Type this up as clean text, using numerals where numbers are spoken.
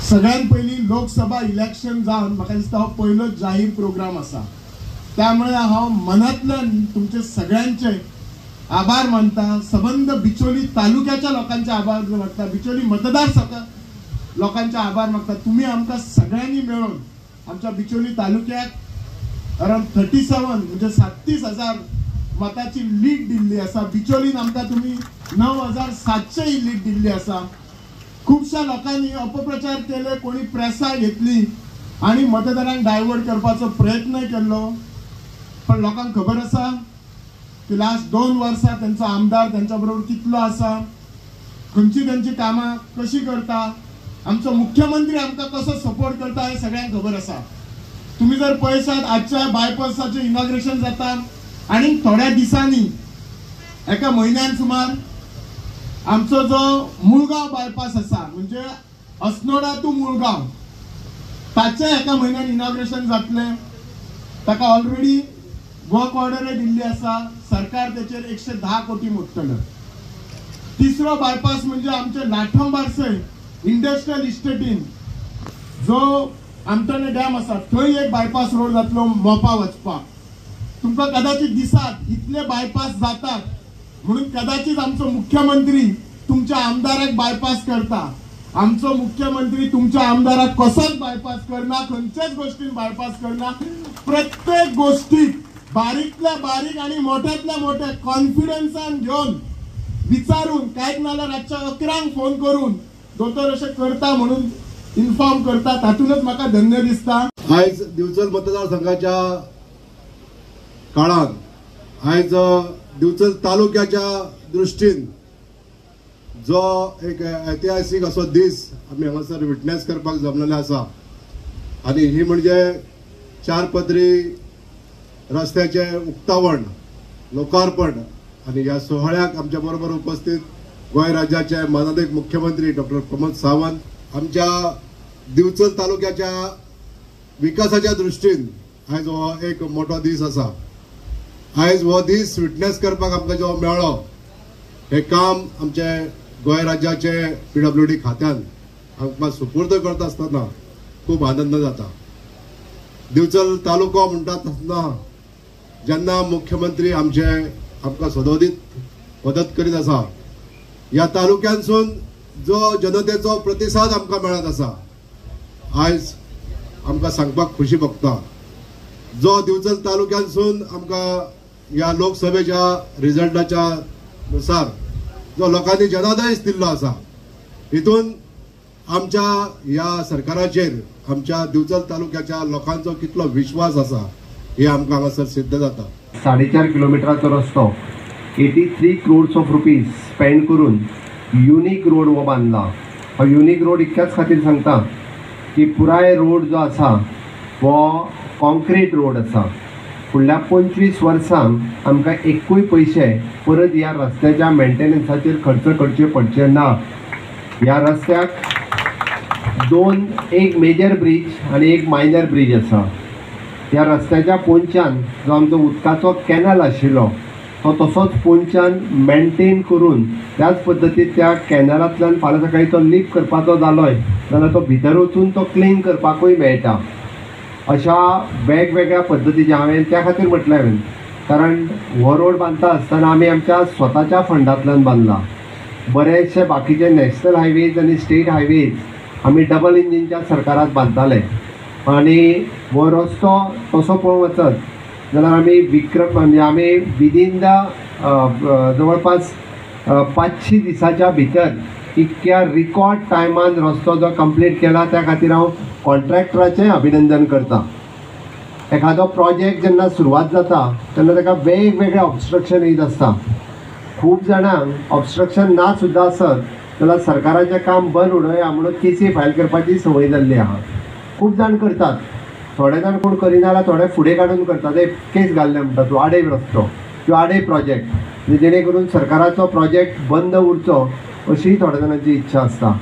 सगळ्यात पयलीं लोकसभा इलेक्शन जावन म्हाका दिसता हो पयलो जाहीर प्रोग्राम आसा, त्यामुळे हांव मनांतल्यान तुमचे सगळ्यांचे आभार मानता। सबंद बिचोली तालुक्याच्या लोकांचे आभार मागता, बिचोली मतदारसंघ लोकांचे आभार मागता। तुम्ही आमकां सगळ्यांनी मेळून आमच्या बिचोली तालुक्याक अरावंड 37 म्हणजे 37,000 मताची लीड दिल्ली आसा। बिचोलीन आमकां तुमी 9,700 ही लीड दिल्ली आसा। खुबश्या लोकांनी अपप्रचार केले, कोणी प्रेसां घेतली आनी मतदारांक डायवर्ट करपाचो प्रयत्न केल्लो, पण लोकांक खबर आसा की लास्ट 2 वर्सां तेंचो आमदार तेंच्या बरोबर कितलो आसा, खंयची तेंची कामां कशी करता, आमचो मुख्यमंत्री आमकां कसो सपोर्ट करता हें सगळ्यांक खबर आसा। तुमी जर पळयशात आजच्या बायपासाचें इनॉग्रेशन जाता आनी थोड्या दिसांनी एका म्हयन्यान सुमार आमचो जो मुळगांव बायपास आसा म्हणजे अस्नोडा टू मुळगांव ताचें एका म्हयन्यान इनॉग्रेशन जातलें। ताका ऑलरेडी वर्क ऑर्डरय दिल्ली आसा, सरकार तेचेर 110 कोटी मोडटलें। तिसरो बायपास म्हणजे आमचे लाठंबारसय इंडस्ट्रियल इस्टेटीन जो आमटणे डॅम आसा थंय एक बायपास रोड जातलो मोपा वचपाक। तुमकां कदाचित दिसात इतले बायपास जातात म्हणून कदाचित आमचो मुख्यमंत्री तुमच्या आमदाराक बायपास करता। आमचो मुख्यमंत्री तुमच्या आमदाराक कसोच बायपास करना, खंयच्याच गोष्टीन बायपास करना। प्रत्येक गोष्टीक बारीकल्या बारीक आनी मोठ्यातल्या मोठ्या कॉन्फिडन्सान घेवन विचारून कांयच नाल्यार रातच्या 11 फोन करून दोतोर अशें करता म्हणून इन्फॉर्म करता, तातूंतच म्हाका धन्य दिसता। आयज दिवचल मतदारसंघाच्या काळान आयज दिवचल तालुक्याच्या दृश्टीन जो एक ऐतिहासीक असो दीस आमी हांगासर विटनेस करपाक जमलेले आसा आनी ही म्हणजे 4 पदरी रस्त्याचें उक्तावण, लोकार्पण आनी ह्या सुवाळ्याक आमच्या बरोबर उपस्थित गोंय राज्याचे मानादीक मुख्यमंत्री डॉक्टर प्रमोद सावंत, आमच्या दिवचल तालुक्याच्या विकासाच्या दृश्टीन आयज हो एक मोठो दीस आसा। आयज हो दीस विटनेस करपाक आमकां जो मेळ्ळो हें काम आमचे गोंय राज्याचे PWD खात्यान आमकां सुपूर्द करता आसतना खूब आनंद जाता। दिवचल तालुको म्हणटा आसतना जेन्ना मुख्यमंत्री आमचे आमकां सदोदीत मदत करीत आसा, ह्या तालुक्यांसून जो जनतेचो प्रतिसाद आमकां मेळत आसा आयज आमकां सांगपाक खुशी भोगता। जो दिवचल तालुक्यांसून आमकां ह्या लोकसभेच्या रिजल्टाच्या नुसार जो लोकांनी जनादेश दिल्लो आसा हितून आमच्या ह्या सरकाराचेर आमच्या दिवचल तालुक्याच्या लोकांचो कितलो विश्वास आसा हे आमकां हांगासर सिद्ध जाता। 4.5 किलोमिटराचो रस्तो 83 क्रोड्स ऑफ रुपीज स्पेंड करून युनीक रोड हो बांदला। हो युनीक रोड इतक्याच खातीर सांगता की पुराय रोड जो आसा हो कॉन्क्रीट रोड आसा। फुडल्या 25 वर्सांक आमकां एकूय पयशे परत ह्या रस्त्याच्या मेंटेनन्साचेर खर्च करचे पडचे ना। ह्या रस्त्याक 2, एक मेजर ब्रीज आनी एक मायनर ब्रीज आसा। ह्या रस्त्याच्या पोंच्यान जो आमचो उदकाचो कॅनल आशिल्लो तो तसोच पोंच्यान मेंटेन करून त्याच पद्दतीन त्या कॅनलांतल्यान फाल्यां सकाळीं तो लीक करपाचो जालोय जाल्यार तो भितर वचून तो क्लीन करपाकूय मेळटा। अशा वेगवेगळ्या पद्दतीचे हांवें त्या खातीर म्हटलें हांवें, कारण हो रोड बांदता आसतना आमी आमच्या स्वताच्या फंडांतल्यान बांदला। बरेचशे बाकीचे नॅशनल हायवेज आनी स्टेट हायवेज आमी डबल इंजिनच्या सरकारात बांदताले आनी हो रस्तो तसो पळोवंक वचत जाल्यार आमी विक्रम म्हणजे आमी विदीन the जवळपास 500 दिसाच्या भितर इतक्या रिकॉर्ड टायमान रस्तो जो कंप्लीट केला त्या खातीर हांव कॉन्ट्रॅक्टराचें अभिनंदन करता। एखादो प्रोजेक्ट जेन्ना सुरवात जाता तेन्ना ताका वेगवेगळे ऑब्स्ट्रक्शन येत आसता। खूब जाणांक ऑब्स्ट्रक्शन ना सुद्दां आसत जाल्यार सरकाराचें काम बंद उडोवया म्हणून केसी फायल करपाची संवय जाल्ली आहा। खूब जाण करतात, थोडे जाण कोण करिना जाल्यार थोडे फुडें काडून करतात, एक केस घाल्ले म्हणटा तूं आडे रस्तो किंवा आडे प्रोजेक्ट, जेणे करून सरकाराचो प्रोजेक्ट बंद उरचो अशी थोड्या जाणांची इच्छा आसता।